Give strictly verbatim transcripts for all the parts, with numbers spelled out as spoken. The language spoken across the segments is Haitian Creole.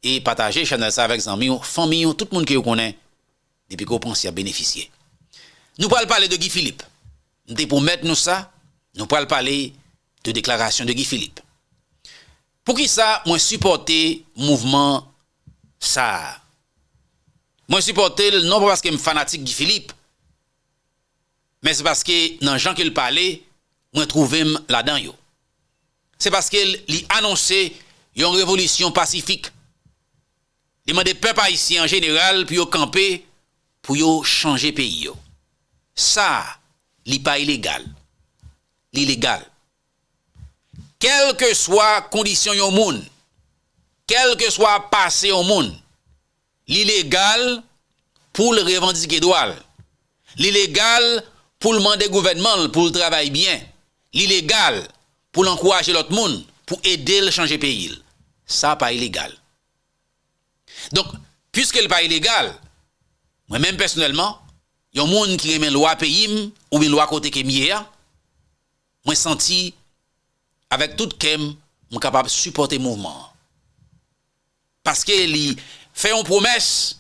e pataje chanèl sa avèk zanmi w, fanmi w, tout moun ke w konnen, depi ke w panse y ap benefisye. Nou pral pale de Guy Philippe. M te pwomèt nou sa, nou pral pale de deklarasyon de Guy Philippe. Poukisa mwen sipòte mouvman sa a? Mwen sipòte l non pa paske m fanatik Guy Philippe, men se paske nan jan ke l pale, mwen twouve m ladan yo. Se paske l, li anonse yon revolisyon pasifik. Li mande pèp ayisyen an jeneral pou yo kanpe, pou yo chanje peyi yo. Sa a, li pa ilegal. Li legal. Kèlkeswa kondisyon yon moun, kèlkeswa pase yon moun, li legal pou l revandike dwa l. Li legal pou l mande gouvènman l pou l travay byen. Li legal pou l ankouraje lòt moun pou ede l chanje peyi l. Sa pa ilegal. Donk, piske l pa ilegal, mwen menm pèsonèlman, yon moun ki renmen lwa peyi m oubyen lwa kote ke m ye a, mwen santi, avèk tout kè m, m kapab sipòte mouvman an. Paske li fè yon pwomès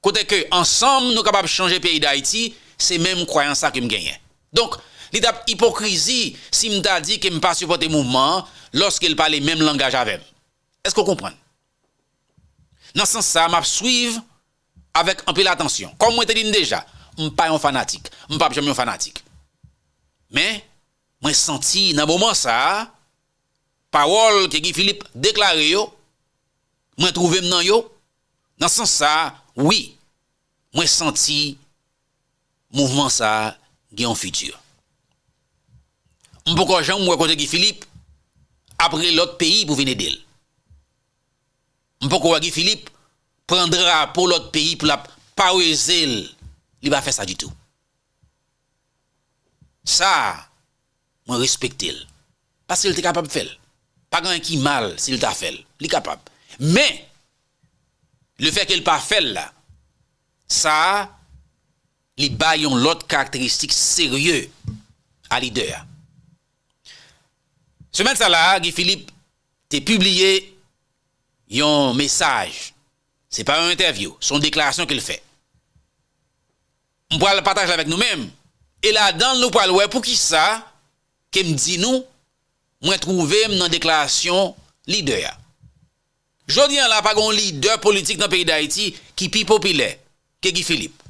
kote ke ansanm nou kapab chanje peyi Dayiti, se menm kwayans sa ke m genyen. Donk, li t ap ipokrizi si m ta di ke m pa sipòte mouvman an lòske l pale menm langaj avè m. Èske w konprann? Nan sans sa a, m ap swiv avèk anpil atansyon. Kòm mwen te di n deja, m pa yon fanatik. M p ap janm yon fanatik. Men, mwen santi nan moman sa a, pawòl ke Guy Philippe deklare yo, mwen twouve m nan yo. Nan sans sa a, wi, mwen santi mouvman sa a gen yon fiti. M poko janm wè kote Guy Philippe ap rele lòt peyi pou vin ede l. M poko wè Guy Philippe pran drapo lòt peyi pou l ap paweze l. Li pa fè sa ditou. Sa a, mwen respekte l. Paske l te kapab fè l. Pa gen anyen ki mal si l ta fè l. Li kapab. Men, lefètke l pa fè l la, sa a, li bay yon lòt karakteristik serye a lidè a. Semèn sa la a, Guy Philippe te pibliye yon mesaj. Se pa yon entèvyou, se yon deklarasyon ke l fè. M pral pataje avèk nou menm. E ladan l, nou pral wè poukisa ke m di nou, mwen twouve m nan deklarasyon lidè a. Jodi a la, pa gen yon lidè politik nan peyi Dayiti ki pi popilè ke Guy Philippe,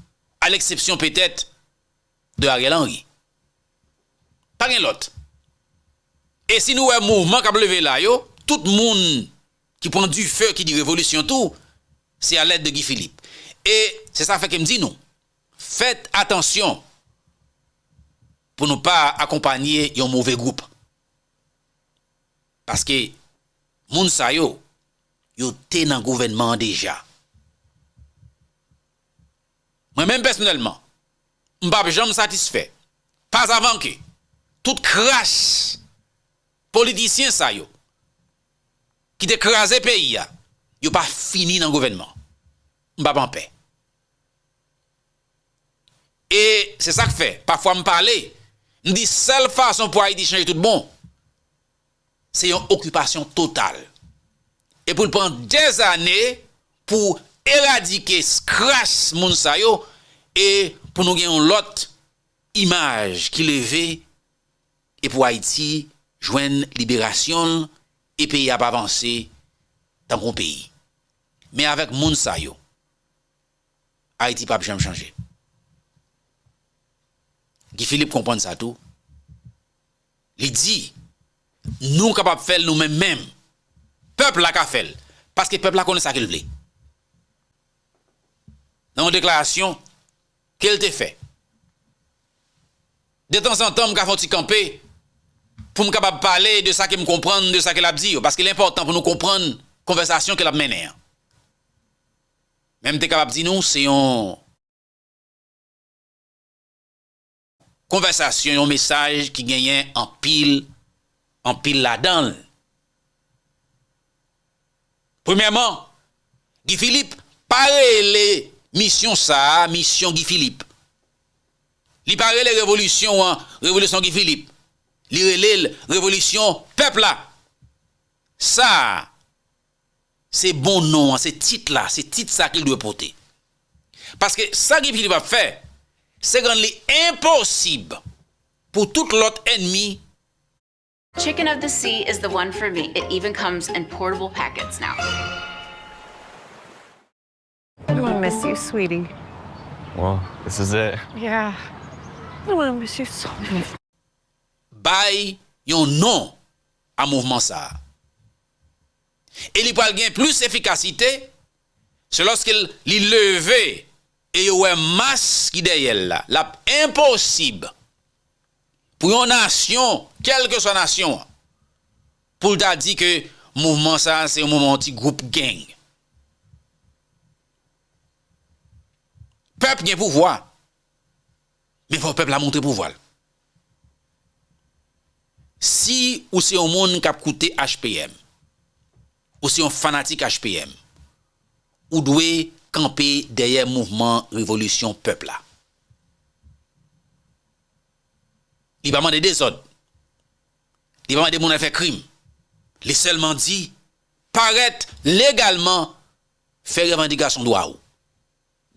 à l'exception peut-être de Ariel Henry. Pa gen lòt. E si nou wè mouvman k ap leve la yo, tout moun ki pran dife, ki di revolisyon tou, se à l'aide de Guy Philippe. E se sa fè ke m di nou, fèt atansyon pou nou pa akonpanye yon move gwoup. Paske moun sa yo, yo te nan gouvènman an deja. Mwen menm pèsonèlman, m p ap janm satisfè, pas avan ke tout kras politisyen sa yo ki te kraze peyi a, yo pa fini nan gouvènman. M p ap anpè. E se sa k fè, pafwa m pale, m di sèl fason pou Ayiti chanje tout bon, se yon okipasyon total. E pou l pran dèzane pou eradike kras moun sa yo e pou nou gen yon lòt imaj ki leve e pou Ayiti jwenn liberasyon l e peyi a ap avanse tankou yon peyi. Men avèk moun sa yo, Ayiti p ap janm chanje. Guy Philippe konprann sa tou. Li di, nou kapab fè l nou menm menm. Pèp la ka fè l. Paske pèp la konnen sa ke l vle. Nan yon deklarasyon ke l te fè, detanzantan, m ka fè yon ti kanpe pou m kapab pale de sa ke m konprann, de sa ke l ap di yo, paske l enpòtan pou nou konprann konvèsasyon ke l ap mennen an. Men m te kapab di nou, se yon konvèsasyon, yon mesaj ki genyen anpil, anpil ladan l. Premyèman, Guy Philippe pa rele misyon sa a, misyon Guy Philippe. Li pa rele revolisyon an, revolisyon Guy Philippe. Li rele l revolisyon pèp la. Sa a, Se bon non an, se tit la, se tit sa ke l dwe pote. Paske sa Guy Philippe ap fè, se rann li enposib pou tout lòt ènmi. Chicken of the sea is the one for me. It even comes in portable packets now. I'm gonna miss you, sweetie. Well, this is it. Yeah. I'm gonna miss you so much. Bay yon non a mouvman sa a. E li pral gen plis efikasite, se lòske l, li leve e yo wè mas ki dèyè l la. L ap enposib pou yon nasyon, kèlkeswa nasyon an, pou l ta di ke mouvman sa a se yon mouvman yon ti gwoup gang. Pèp gen pouvwa, men fò pèp la montre pouvwa l. Si ou se yon moun k ap koute H P M, ou se yon fanatik H P M, ou dwe kanpe dèyè mouvman revolisyon pèp la. Li pa mande dezòd. Li pa mande moun al fè krim. Li sèlman di, parèt legalman, fè revandikasyon dwa ou.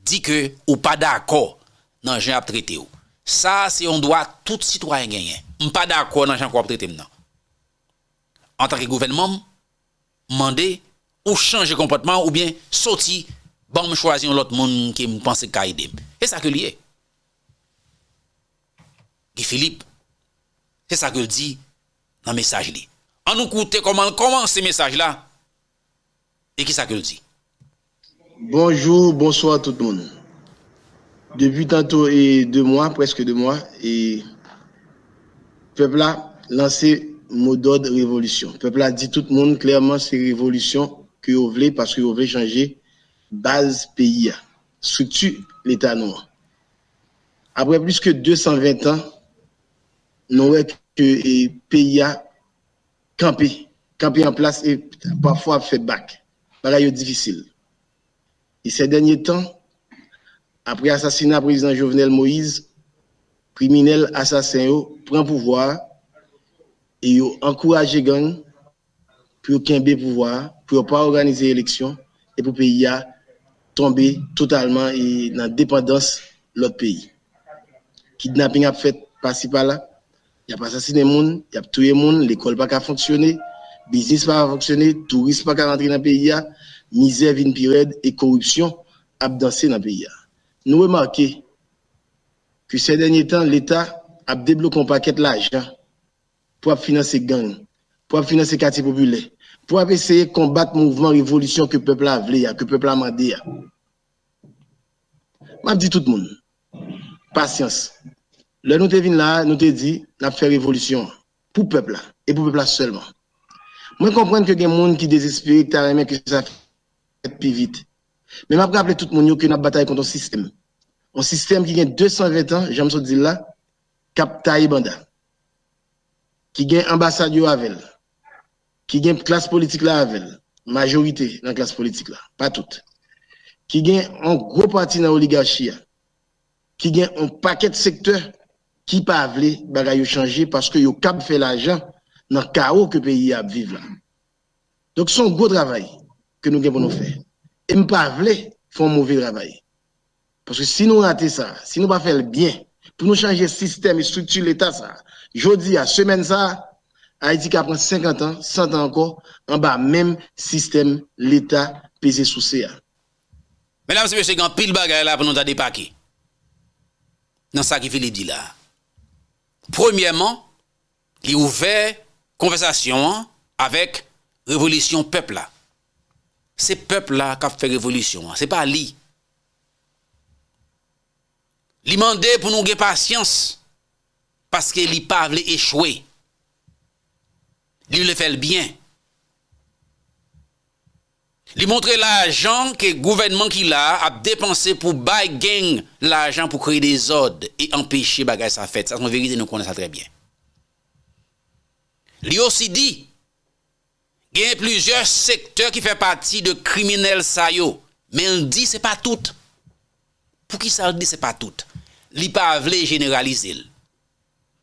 Di ke ou pa dakò nan jan y ap trete w. Sa a se yon dwa tout sitwayen genyen. M pa dakò nan jan ke w ap trete m nan. Antanke gouvènman m, m mande ou chanje konpòtman w oubyen soti, ban m chwazi yon lòt moun ke m panse k ka ede m. Se sa ke l ye. Guy Philippe, se sa ke l di nan mesaj li. Ann nou koute kòman l kòmanse mesaj la e kisa ke l di. Bonjou, bonswa tout moun. Depi tanto e de mwa, prèske de mwa, e pèp la lanse modòd revolisyon. Pèp la di tout moun klèman se revolisyon ke yo vle paske yo vle chanje baz peyi a, estrikti leta nou an. Apre plis ke de san ven tan, nou wè ke e, peyi a kanpe, kanpe an plas e pafwa ap fè bak. Bagay yo difisil. E sè dènye tan, apre asasina prezidan Jovenel Moïse, kriminèl asasen yo pran pouvwa a e yo ankouraje gang pou yo kenbe pouvwa a, pou yo pa òganize eleksyon e pou peyi a tonbe totalman e nan depandans lòt peyi. Kidnaping ap fèt pasi pala, y ap asasinen moun, y ap touye moun, lekòl pa ka fonksyone, biznis pa ka fonksyone, touris pa ka rantre nan peyi a, mizè vin pi rèd e koripsyon ap danse nan peyi a. Nou remake ke sè dènye tan, Leta ap debloke yon pakèt lajan pou ap finanse gang, pou ap finanse katye popilè, pou ap eseye konbat mouvman revolisyon ke pèp la vle a, ke pèp la mande a. M ap di tout moun, pasyans. Lè nou te vin la a, nou te di n ap fè revolisyon an pou pèp la e pou pèp la sèlman. Mwen konprann ke gen moun ki dezespere, ki ta renmen ke sa fèt pi vit. Men m ap raple tout moun yo ke n ap batay kont yon sistèm. Yon sistèm ki gen de san ven tan, jan m sot di l la, k ap taye banda. Ki gen anbasad yo avè l. Ki gen klas politik la avè l. Majorite nan klas politik la. Pa tout. Ki gen yon gwo pati nan oligachi a. Ki gen yon pakèt sektè ki pa vle bagay yo chanje paske yo kab fè lajan nan kawo ke peyi a ap viv la. Donk, se yon gwo travay ke nou gen pou nou fè. E m pa vle fè yon move travay. Paske si nou rate sa, si nou pa fè l byen, pou nou chanje sistèm, estrikti Leta sa, jodi a, semèn sa, Ayiti ka pran senkant an, san an ankò, anba menm sistèm Leta peze souse a. Medam e mesye, gen anpil bagay la pou nou ta depake nan sa Guy Philippe di la. Premyèman, li ouvè konvèsasyon an avèk revolisyon pèp la. Se pèp la k ap fè revolisyon an, se pa li. Li mande pou nou gen pasyans, paske li pa vle echwe. Li vle fè l byen. Li montre lajan ke gouvènman ki la a ap depanse pou bay gang lajan pou kreye dezòd e anpeche bagay sa fèt. Sa se yon verite, nou konnen sa trè byen. Li osi di, gen plizyè sektè ki fè pati de kriminèl sa yo, men l di se pa tout. Poukisa l di se pa tout? Li pa vle jeneralize l.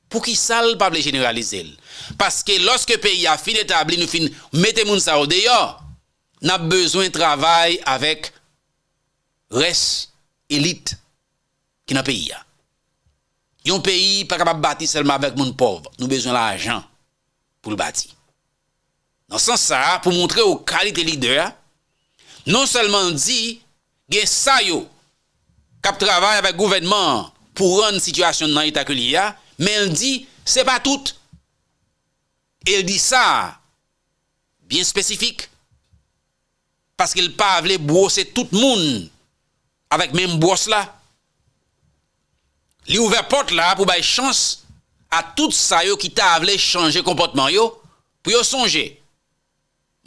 Poukisa l pa vle jeneralize l? Paske lòske peyi a fin etabli, nou fin mete moun sa yo deyò, N ap bezwen travay avèk rès elit ki nan peyi a. Yon peyi pa kapab bati sèlman avèk moun pòv. Nou bezwen lajan pou l bati. Nan sans sa a, pou montre w kalite lidè a, non sèlman l di gen sa yo k ap travay avèk gouvènman an pou rann sitiyasyon nan eta ke l ye a, men l di se pa tout. E l di sa byen espesifik, paske l pa vle bwose tout moun avèk menm bwòs la. Li ouvè pòt la pou bay chans a tout sa yo ki ta vle chanje konpòtman yo, pou yo sonje.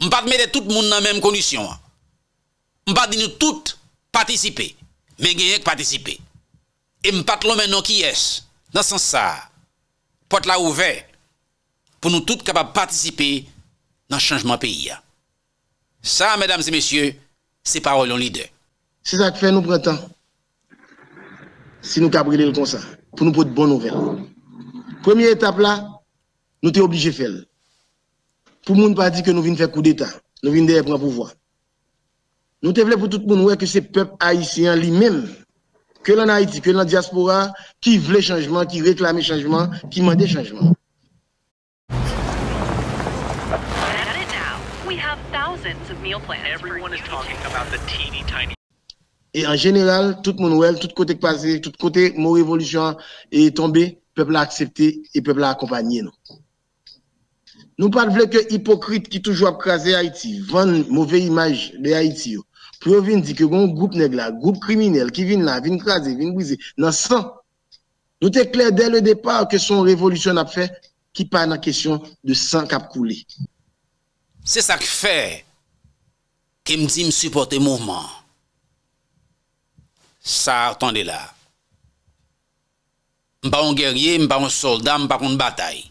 M pa t mete tout moun nan menm kondisyon an. M pa t di nou tout patisipe, men genyen k patisipe. E m pa t lonmen non kiyès. Nan sans sa a, pòt la ouvè pou nou tout kapab patisipe nan chanjman peyi a. Sa, medam e mesye, se pawòl yon lidè. Se sa k fè nou pran tan, si nou kab rele l konsa, pou nou pote bon nouvèl. Premye etap la, nou te oblije fè l. Pou moun pa di ke nou vin fè koudeta, nou vin dèyè pran pouvwa. Nou te vle pou tout moun wè ke se pèp ayisyen an li menm, ke l ann Ayiti, ke l nan dyaspora, ki vle chanjman, ki reklame chanjman, ki mande chanjman. At it now. We have thousands of meal plans for Everyone you is to talking choose. About the teeny tiny E an jeneral, tout moun wè l, tout kote k pase, tout kote mo revolisyon an e tonbe, pèp la aksepte e pèp la akonpanye nou. Nou pa t vle ke ipokrit ki toujou ap kraze Ayiti, vann move imaj de Ayiti yo, pou yo vin di ke gen yon gwoup nèg la, gwoup kriminèl ki vin la, vin kraze, vin brize nan san. Nou te klè dès le départ ke se yon revolisyon n ap fè ki pa nan kesyon de san k ap koule. Se sa k fè ke m di m sipòte mouvman an. Sa w tande la a. M pa yon gèrye, m pa yon sòlda, m pa konn batay.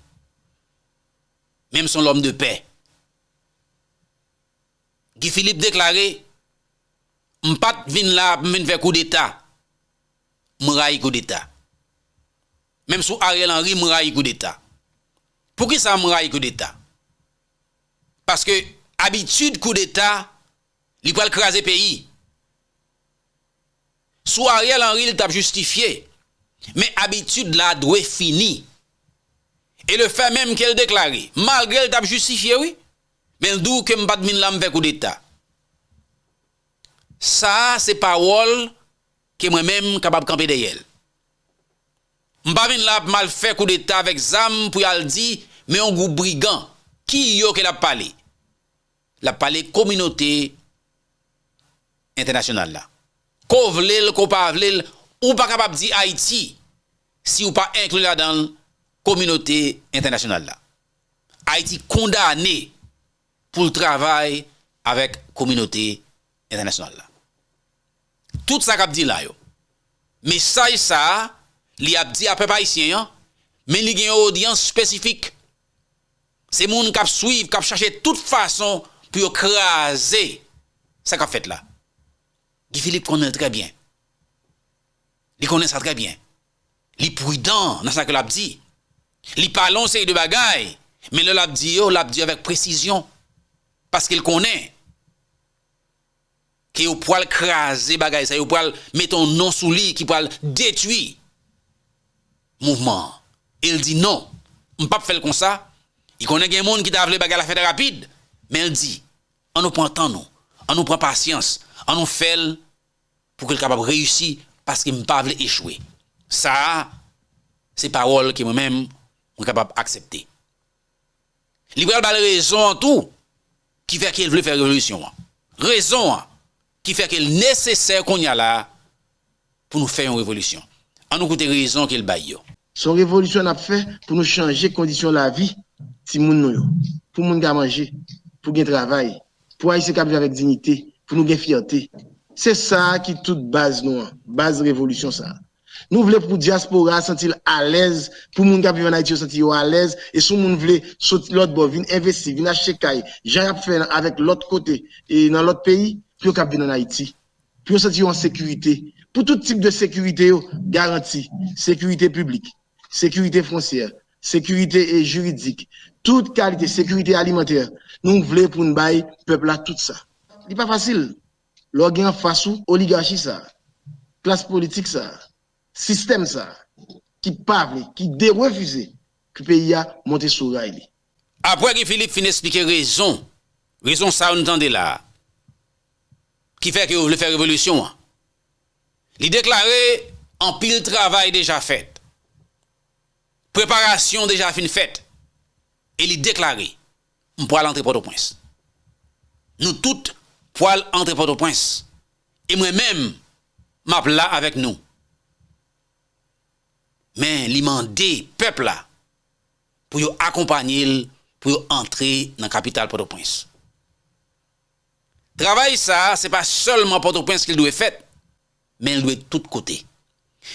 Men m se yon lòm de pè. Guy Philippe deklare, m pa t vin la pou m vin fè koudeta. M rayi koudeta. Menm sou Ariel Henry, m rayi koudeta. Poukisa m rayi koudeta? Paske abitid koudeta, li pral kraze peyi. Sou Ariel Henry, li t ap jistifye. Men abitid la dwe fini. E lefè menm ke l deklare, malgre l t ap jistifye wi, men l di w ke m pa t vin la m fè koudeta. Sa a se pawòl ke mwen menm m kapab kanpe dèyè l. M pa vin la pou m al fè koudeta avèk zam pou y al di men yon gwoup brigan. Ki yo ke l ap pale? L ap pale kominote entènasyonal la. Ke w vle l, ke w pa vle l, ou pa kapab di Ayiti si w pa enkli ladan l kominote entènasyonal la. Ayiti kondane pou l travay avèk kominote entènasyonal la. Tout sa k ap di la yo, mesaj sa a, li ap di a pèp ayisyen an, men li gen yon odyans espesifik. Se moun k ap swiv, k ap chache tout fason pou yo kraze sa k ap fèt la. Guy Philippe konnen l trè byen. Li konnen sa trè byen. Li pridan nan sa ke l ap di. Li pale yon seri de bagay, men lè l ap di yo, l ap di yo avèk presizyon. Paske l konnen ke yo pral kraze bagay sa, yo pral mete yon non sou li ki pral detwi mouvman an. E l di non, m p ap fè l konsa. Li konnen gen moun ki ta vle bagay la fèt rapid, men l di, ann nou pran tan nou, ann nou pran pasyans, ann nou fè l pou ke l kapab reyisi, paske m pa vle echwe. Sa a, se pawòl ke mwen menm, mwen kapab aksepte. Li pral ba l rezon an tou ki fè ke l vle fè revolisyon an. Rezon an ki fè ke l nesesè kounye a la a pou nou fè yon revolisyon. Ann nou koute rezon ke l bay yo. Se yon revolisyon n ap fè pou nou chanje kondisyon lavi timoun nou yo, pou moun ka manje, pou gen travay, pou Ayisyen ka viv avèk diyite, pou nou gen fyète. Se sa a ki tout baz nou an, baz revolisyon sa a. Nou vle pou dyaspora a santi l alèz, pou moun k ap viv ann Ayiti yo santi yo alèz, e si yon moun vle soti lòt bò, vin envesti, vin achte kay, jan y ap fè avèk lòt kote, e nan lòt peyi, pou yo kab vin ann Ayiti. Pou yo santi yo an sekirite. Pou tout tip de sekirite yo garanti, sekirite piblik, sekirite fonsyè, sekirite e jiridik, tout kalite sekirite alimantè, nou vle pou n bay pèp la tout sa. Li pa fasil lè w gen anfas ou oligachi sa, klas politik sa, sistèm sa, ki pa vle, ki derefize ke peyi a monte sou ray li. Apre Guy Philippe fin esplike rezon, rezon sa yo nou tande la a, ki fè ke yo vle fè revolisyon an, li deklare anpil travay deja fèt. Preparasyon deja fin fèt. E li deklare, m pral antre Pòtoprens. Nou tout pral antre Pòtoprens. E mwen menm, m ap la avèk nou. Men li mande pèp la pou yo akonpanye l pou yo antre nan kapital Pòtoprens. Travay sa a, se pa sèlman Pòtoprens ke l dwe fèt, men l dwe tout kote.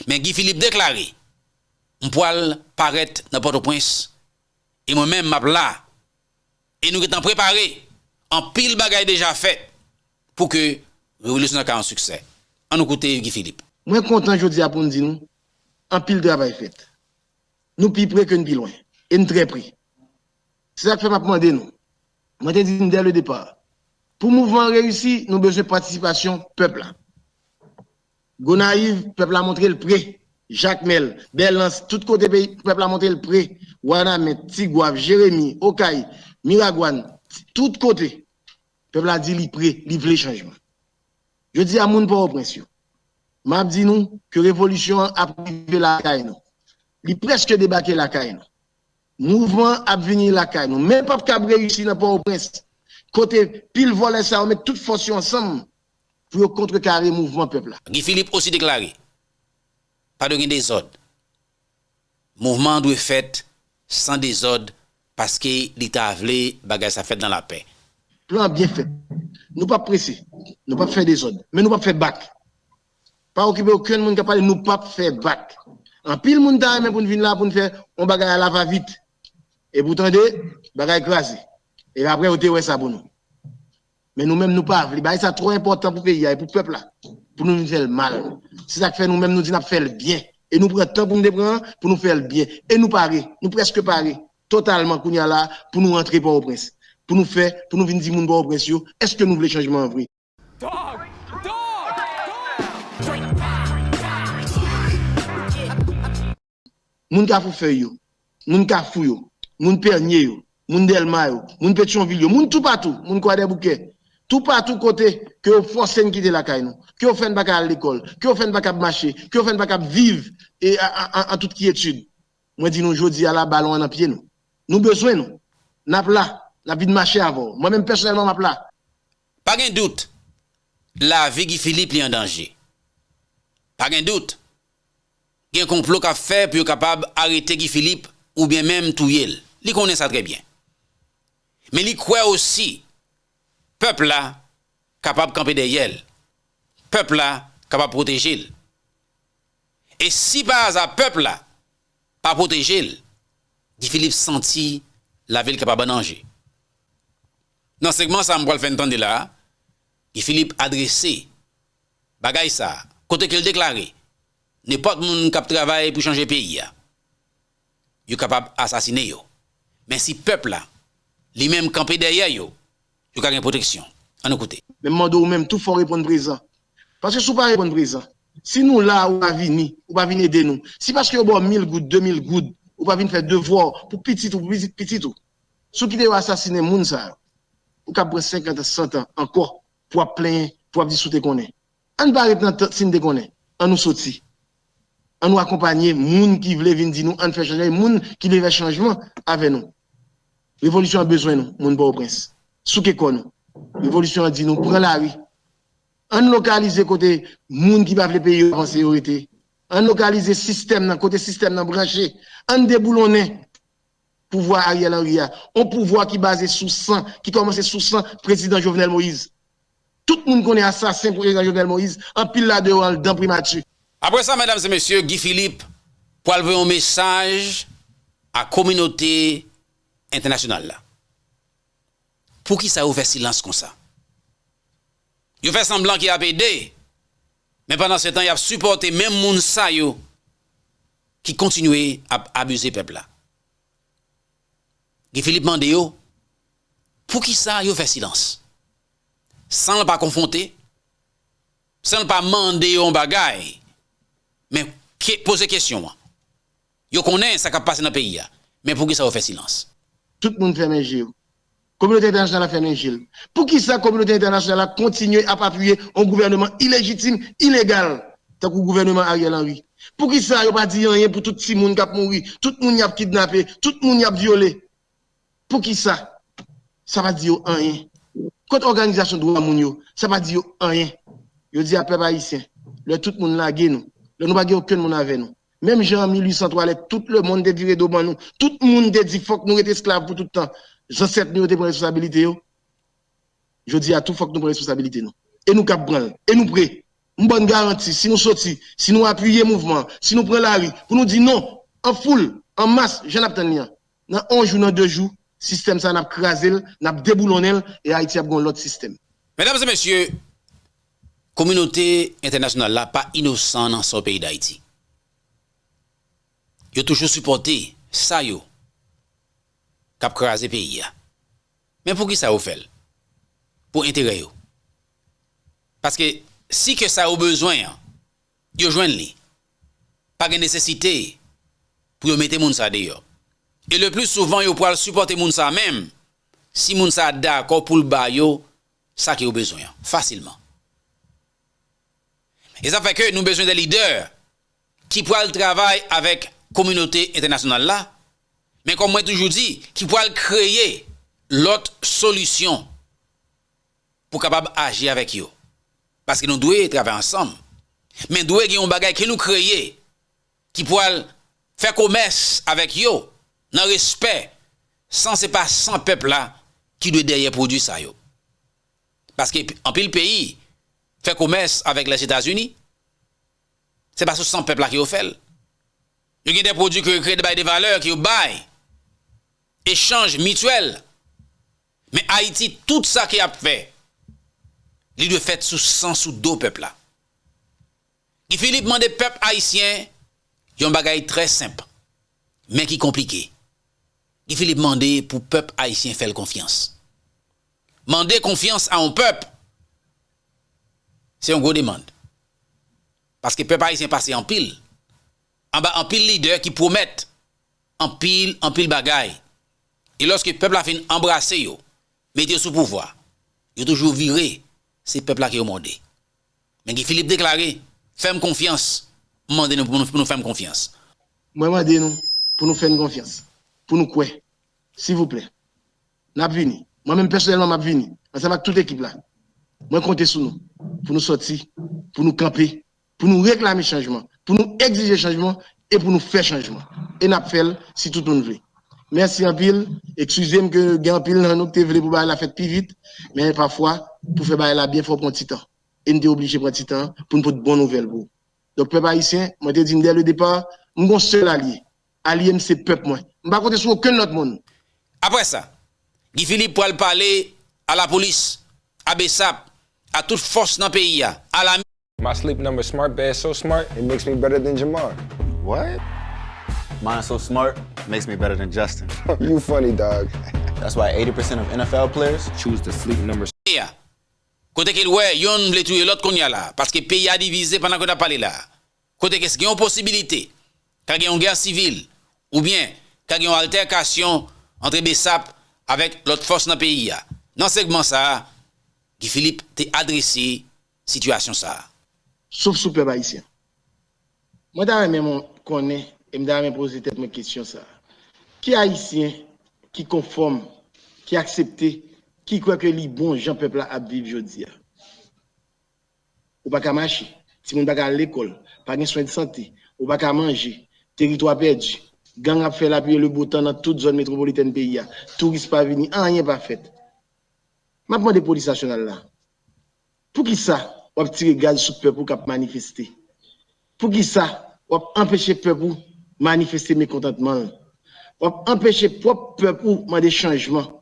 Men Guy Philippe deklare, m pral parèt nan Pòtoprens, e mwen menm m ap la. E nou gentan prepare, anpil bagay deja fèt pou ke revolisyon nan ka yon siksè. Ann nou koute Guy Philippe. Mwen kontan jodi a pou m di nou, anpil travay fèt. Nou pi pre ke n pi lwen. E n trè pre. Se sa k fè m ap mande nou. Mwen te di n dè le depar. Pou mouvman an reyisi, nou bezwen patisipasyon pèp la. Gonayiv, pèp la montre l pre. Jakmèl, Bèlans, tout kote peyi, pèp la montre l pre. Wanament, Tigwav, Jeremi, Okay, Miragwàn, tout kote. Pèp la di li pre, li vle chanjman. Jodi a moun Pòtoprens yo, m ap di nou ke revolisyon an ap rive lakay nou. Li prèske debake lakay nou. Mouvman an ap vini lakay nou. Men p ap kab reyisi nan Pòtoprens, kote pil vòlè sa yo met tout fòs yo ansanm pou yo kontrekare mouvman pèp la. Guy Philippe osi deklare, pa dwe gen dezòd. Mouvman an dwe fèt san dezòd paske li ta vle bagay sa fèt nan lapè. Plan an byen fèt. Nou p ap prese. Nou p ap fè dezòd. Men nou p ap fè bak. Pa okipe okenn moun k ap pale, nou p ap fè bak. Anpil moun ta renmen pou n vin la pou n fè yon bagay a la va vit. Epi w tande, bagay kraze. Epi apre yo te wè sa pou nou. Men nou menm nou pa vle. Bagay sa twò enpòtan pou peyi a e pou pèp la. Pou nou vin fè l mal. Se sa k fè nou menm nou di n ap fè l byen. E nou pran tan pou nou te pran an pou nou fè l byen. E nou pare. Nou prèske pare. Totalman kounye a la pou nou rantre Pòtoprens. Pou nou fè, pou nou vin di moun Pòtoprens yo, èske nou vle chanjman an vre? Dog! Dog! Dog! Moun Kafou Fèy yo, moun Kafou yo, moun Pènye yo, moun Dèlma yo, moun Petyonvil yo, moun toupatou, moun Kwadèboukè, toupatou kote ke yo fòse n kite lakay nou, ke yo fè n pa ka al lekòl, ke yo fè n pa kab mache, ke yo fè n pa kab viv e, a, a, a, an tout kyetid. Mwen di nou jodi a la, balon an nan pye nou. Nou bezwen nou. N ap la, n ap vin mache avè w. Mwen menm pèsonèlman m ap la. Pa gen dout, lavi Guy Philippe li an danje. Pa gen dout, gen konplo k ap fè pou yo kapab arete Guy Philippe oubyen menm touye l. Li konnen sa trè byen. Men li kwè osi pèp la kapab kanpe dèyè l. Pèp la kapab pwoteje l. E si pa aza pèp la pa pwoteje l, Guy Philippe santi lavi l kapab an danje. Nan segman sa a m pral fè n tande la a, Guy Philippe adrese bagay sa a, kote ke l deklare, nenpòt moun k ap travay pou chanje peyi a, yo kapab asasinen yo. Men si pèp la, li menm kanpe dèyè yo, yo ka gen pwoteksyon. Ann nou koute. Men m mande w menm tou fò w reponn prezan. Paske si w pa reponn prezan, si nou la ou pa vini, ou pa vin ede nou, si paske yo ba w mil goud, de mil goud, ou pa vin fè devwa w pou pitit ou, pou pitit pitit ou, si w kite yo asasinen moun sa yo, ou kab pran senkant an, san tan ankò pou w ap plenyen, pou w ap di si w te konnen. Ann pa ret nan tan si n te konnen. Ann nou soti. Ann nou akonpanye moun ki vle vin di nou ann fè chanjman, e moun ki vle fè chanjman avè nou. Revolisyon an bezwen nou, moun Pòtoprens. Souke kò nou. Revolisyon an di nou pran lari. Ann lokalize kote moun ki pa vle peyi yo avanse yo rete. Ann lokalize sistèm nan, kote sistèm nan branche. Ann deboulonnen pouvwa Ariel Henry a. Yon pouvwa ki baze sou san, ki kòmanse sou san prezidan Jovenel Moïse. Tout moun konnen asasen prezidan Jovenel Moïse, anpil ladan yo anndan primati. Apre sa, medam e mesye, Guy Philippe pral voye yon mesaj a kominote entènasyonal la. Poukisa yo fè silans konsa? Yo fè sanblan ke y ap ede, men pandansetan y ap sipòte menm moun sa yo ki kontinye ap abize pèp la. Guy Philippe mande yo, poukisa yo fè silans? san l pa konfwonte, san l pa mande yo yon bagay, men ke, poze kesyon an. Yo konnen sa k ap pase nan peyi a, men poukisa yo fè silans? Tout moun fèmen je yo. Kominote entènasyonal la fèmen je l. Poukisa kominote entènasyonal la kontinye ap apiye yon gouvèneman ilejitim, ilegal, tankou gouvèneman Ariel Henry? Poukisa yo pa di anyen pou tout timoun k ap mouri, tout moun y ap kidnape, tout moun y ap vyole? Poukisa? Sa pa di yo anyen. Kot òganizasyon dwa moun yo? Sa pa di yo anyen. Yo di a pèp ayisyen, lè tout moun lage nou, lè nou pa gen okenn moun avè nou, menm jan an mil uit san twa lè tout lemonn te vire do ban nou, tout moun te di fòk nou ret esklav pou tout tan, zansèt nou yo te pran responsabilite yo. Jodi a tou fòk nou pran responsabilite nou. E nou kab pran l. E nou pre. M ba n garanti, si nou soti, si nou apiye mouvman an, si nou pran lari, pou nou di non, an foul, an mas, jan n ap tann li an, nan yon jou, nan de jou, sistèm sa a n ap kraze l, n ap deboulonnen l, e Ayiti ap gen yon lòt sistèm. Medam e mesye, kominote entènasyonal la pa inosan nan sò peyi Dayiti. Yo toujou sipòte sa yo k ap kraze peyi a. Men poukisa yo fè l? Pou enterè yo. Paske si ke sa yo bezwen an, yo jwenn li, pa gen nesesite pou yo mete moun sa deyò. E le pli souvan yo pral sipòte moun sa menm si moun sa dakò pou l ba yo sa ke yo bezwen an, fasilman. E sa fè ke nou bezwen de lidè ki pral travay avèk kominote entènasyonal la, men kòm mwen toujou di, ki pral kreye lòt solisyon pou kapab aji avèk yo. Paske nou dwe travay ansanm. Men dwe gen yon bagay ke nou kreye ki pral fè komès avèk yo nan respè, san se pa san pèp la ki dwe dèyè pwodui sa yo. Paske anpil peyi fè komès avèk Lèzetazini, se pa sou san pèp la ke yo fè l. Yo gen de pwodui ke yo kreye, bay de valè ke yo bay, echanj mityèl. Men Ayiti, tout sa ke y ap fè, li dwe fèt sou san, sou do pèp la. Guy Philippe mande pèp ayisyen yon bagay trè senp, men ki konplike. Guy Philippe mande pou pèp ayisyen fè l konfyans. Mande konfyans a yon pèp, se yon gwo demann. Paske pèp ayisyen pase anpil, anba anpil lidè ki pwomèt anpil, anpil bagay. E lòske pèp la fin anbrase yo, mete yo sou pouvwa, yo toujou vire, se pèp la ke yo mòde. Men Guy Philippe deklare, fè m konfyans, m mande nou pou nou, pou nou fè m konfyans. Mwen mande nou pou nou fè n konfyans, pou nou kwè. Silvouplè. N ap vini. Mwen menm pèsonèlman m ap vini, ansanm ak tout ekip la. Mwen konte sou nou, pou nou sòti, pou nou kanpe, pou nou reklame chanjman, pou nou egzije chanjman e pou nou fè chanjman. E n ap fè l si tout moun vle. Mèsi anpil. Eskize m ke gen anpil nan nou ki te vle pou bagay la fèt pi vit, men pafwa, pou fè bagay la byen, fò w pran ti tan. E n te oblije pran ti tan an pou n pote bon nouvèl pou ou. Donk, pèp ayisyen, mwen te di n dès le départ, m gon sèl alye. Alye m se pèp mwen. M pa konte sou okenn lòt moun. Apre sa, Guy Philippe pral pale a lapolis, a BSAP, a tout fòs nan peyi a, a lame. My sleep number smart bed so smart it makes me better than Jamar. What? Mine so smart makes me better than Justin. You funny, dog. That's why eighty percent of N F L players choose the sleep number. Kote ke l wè yonn vle touye lòt kounye a la, paske peyi a divize pandan ke n ap pale la. Kote ke gen yon posibilite ka gen yon gè sivil oubyen ka gen yon altèkasyon antre BSAP avèk lòt fòs nan peyi a. Nan segman sa a, Guy Philippe te adrese sitiyasyon sa a. Souf sou pèp ayisyen. Mwen ta renmen mwen konnen e m ta renmen poze tèt mwen kesyon sa a. Ki ayisyen ki konfòm, ki aksepte, ki kwè ke li bon jan pèp la ap viv jodi a? Ou pa ka mache, timoun pa ka al lekòl, pa gen swen de sante, ou pa ka manje, teritwa pèdi, gang ap fè lapli e lebotan nan tout zòn metwopolitèn peyi a, touris pa vini, anyen pa fèt. M ap mande polis nasyonal la, poukisa w ap tire gaz sou pèp ou k ap manifeste? Poukisa w ap anpeche pèp ou manifeste mekontantman l? W ap anpeche pwòp pèp ou mande chanjman.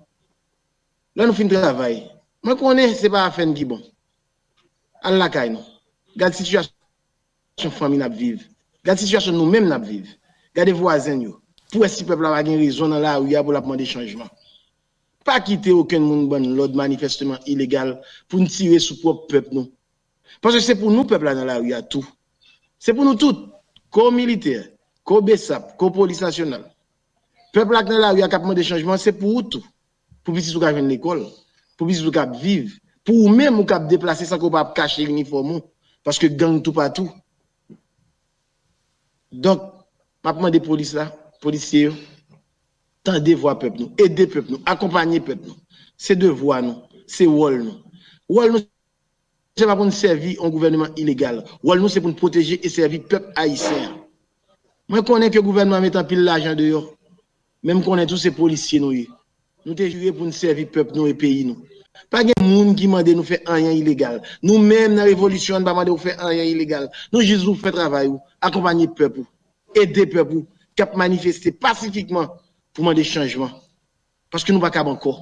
Lè nou fin travay, mwen konnen se pa afè n ki bon. Al lakay nou. Gad sitiyasyon fanmi n ap viv. Gad sitiyasyon nou menm n ap viv. Gade vwazen n yo. Pou wè si pèp la pa gen rezon nan lari a pou l ap mande chanjman. Pa kite okenn moun ban n lòd manifèsteman ilegal pou n tire sou pwòp pèp nou. Paske se pou nou pèp la nan lari a tou. Se pou nou tout. Ko militè, ko besap, ko polis nasyonal. Pèp la k nan lari a k ap mande chanjman, se pou ou tou. Pou pitit ou ka jwenn lekòl, pou pitit ou ka ap viv, pou ou menm ou ka ap deplase san ke w pa ap kache inifòm ou, paske gang toupatou. Donk, m ap mande polis la, polisye yo, tande vwa pèp nou, ede pèp nou, akonpanye pèp nou. Se devwa nou, se wòl nou. Wòl nou, se pa pou n sèvi yon gouvènman ilegal. Wòl nou, se pou n pwoteje e sèvi pèp ayisyen an. Mwen konnen ke gouvènman an met anpil lajan deyò, men m konnen tou se polisye nou ye. Nou te jire pou n sèvi pèp nou e peyi nou. Pa gen moun ki mande nou fè anyen ilegal. Nou menm nan revolisyon an, n pa mande w fè anyen ilegal. Nou jis di w fè travay ou, akonpanye pèp ou, ede pèp ou k ap manifeste pasifikman pou mande chanjman. Paske nou pa kab ankò.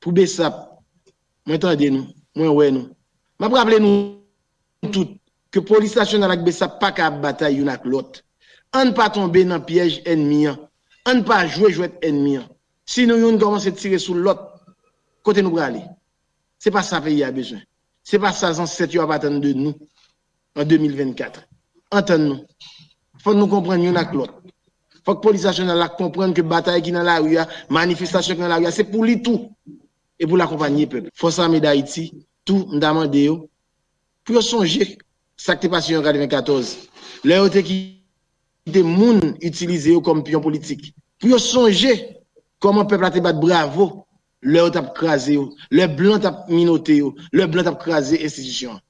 Pou besap, mwen tande nou, mwen wè nou. M ap raple nou tout ke polis nasyonal ak besap pa ka ap batay youn ak lòt. Ann pa tonbe nan pyèj ènmi an. Ann pa jwe jwèt ènmi an. Si nou youn kòmanse tire sou lòt, kote nou prale? Se pa sa peyi a bezwen. Se pa sa zansèt yo ap atann de nou an de mil vennkat. Antann nou. Fò nou konprann youn ak lòt. Fòk polis nasyonal la konprann ke batay ki nan lari a, manifestasyon ki nan lari a, se pou li tou. E pou l akonpanye pèp. Fòs Ame Dayiti, tou, m ta mande yo, pou yo sonje sa k te pase yo an katrevenkatòz. Lè yo te kite moun itilize yo kòm pyon politik. Pou yo sonje kòman pèp la te bat bravo lè yo t ap kraze yo, lè blan t ap minote yo, lè blan t ap kraze enstitisyon an.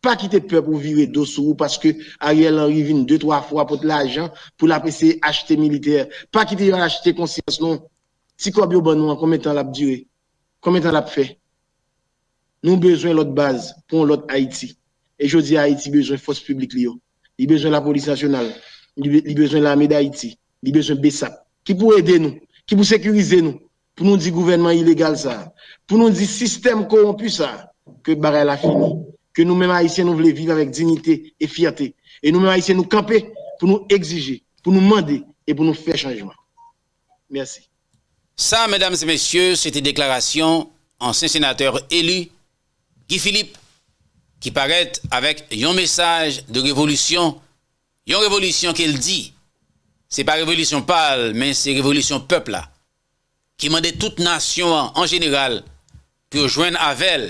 Pa kite pèp ou vire do sou ou paske Ariel Henry vin de, twa fwa pot lajan pou l ap eseye achte militè. Pa kite yo al achte konsyans nou. Ti kòb yo ban nou an, konbyen tan l ap dire? Konbyen tan l ap fè? Nou bezwen lòt baz pou yon lòt Ayiti. E jodi a, Ayiti bezwen fòs piblik li yo. Li bezwen lapolis nasyonal. Li be-, li bezwen lame Dayiti. Li bezwen besap. Ki pou ede nou, ki pou sekirize nou, pou nou di gouvènman ilegal sa a, pou nou di sistèm kowonpi sa a, ke bagay la fini, ke nou menm Ayisyen nou vle viv avèk diyite e fyète. E nou menm Ayisyen nou kanpe pou nou egzije, pou nou mande e pou nou fè chanjman. Mèsi. Sa, medam e mesye, se te deklarasyon ansyen senatè eli Guy Philippe, ki parèt avèk yon mesaj de revolisyon, yon revolisyon ke l di, se pa revolisyon pa l, men se revolisyon pèp la, ki mande tout nasyon an, an jeneral, pou yo jwenn avè l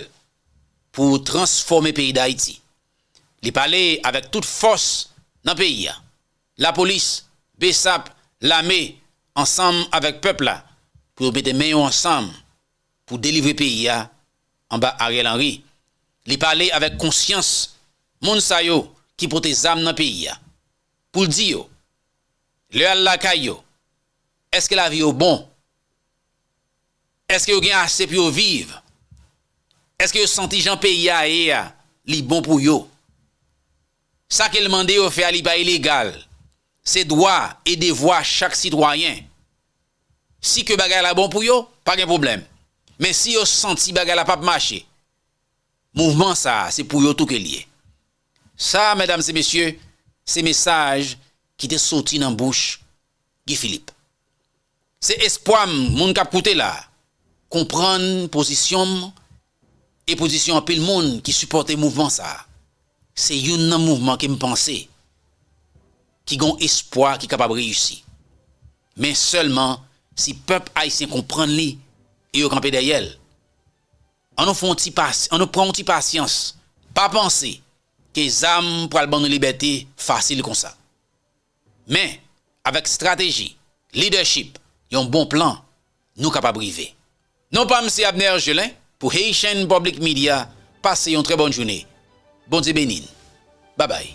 pou transfòme peyi Dayiti. Li pale avèk tout fòs nan peyi a, lapolis, besap, lame, ansanm avèk pèp la, pou yo mete men yo ansanm pou delivre peyi a anba Ariel Henry. Li pale avèk konsyans moun sa yo ki pote zam nan peyi a, pou l di yo, lè y al lakay yo, èske lavi yo bon? Èske yo gen ase pou yo viv? Èske yo santi jan peyi a ye a, li bon pou yo? Sa ke l mande yo fè a, li pa ilegal. Se dwa e devwa chak sitwayen. Si ke bagay la bon pou yo, pa gen pwoblèm. Men si yo santi bagay la p ap mache, mouvman sa a, se pou yo tou ke l ye. Sa, medam e mesye, se mesaj ki te soti nan bouch Guy Philippe. Se espwa m, moun k ap koute la, konprann pozisyon m e pozisyon anpil moun ki sipòte mouvman sa a. Se youn nan mouvman ke m panse ki gon espwa ki kapab reyisi. Men sèlman si pèp ayisyen konprann li e yo kanpe dèyè l. Ann nou fè yon ti pas-, ann nou pran yon ti pasyans. Pa panse ke zam pral ban nou libète fasil konsa. Men, avèk estrateji, lidèchip, yon bon plan, nou kapab rive. Non pa m se Abner Gelin pou Haitian Public Media. Pase yon trè bòn jounen. Bondye beni n. Babay.